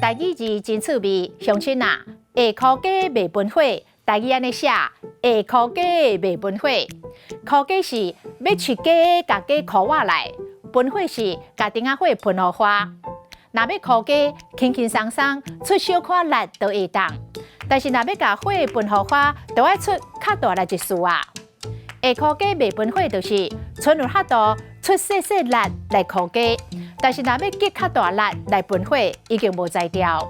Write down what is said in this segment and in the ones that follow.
台語字真趣味，鄉親啊，下箍雞袂分火，台語按呢寫，下箍雞袂分火。箍雞是欲飼雞，共雞箍倚來；分火是共燈仔火噴予花。若欲箍雞，輕輕鬆鬆出小可力就會當；但是若欲共火噴予花，就愛出較大力一絲啊。下箍雞袂分火，就是賰有法度出細細力來箍雞，但是若欲激較大力來分火，已經無才調。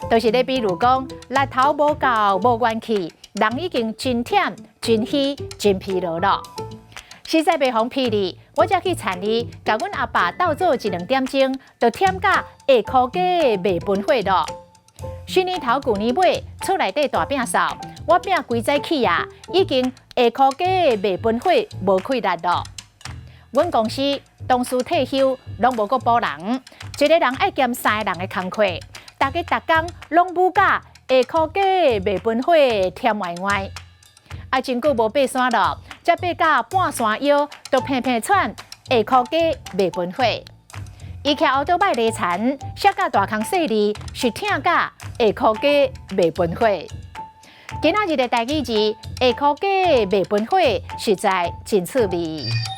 就是咧，比如講，力頭無夠，無元氣，人已經真忝、真虛、真疲勞咯。實在袂予霹靂，我才去田裡，共阮阿爸鬥做一兩點鐘，就忝甲下箍雞袂分火咯。新年頭舊年尾，厝內底大摒掃，我摒規早起啊，已經下箍雞袂分火，無氣力咯。阮公司同事退休，攏無閣補人，一个人愛兼三个人的工課，大家逐工攏舞甲下箍雞袂分火，忝歪歪。啊，真久無爬山咯，才爬到半山腰，都平平喘，下箍雞袂分火。伊騎歐多擺犁田，摔甲大空細膩，是疼甲下箍雞袂分火。今仔日的台語字，下箍雞袂分火，實在真趣味。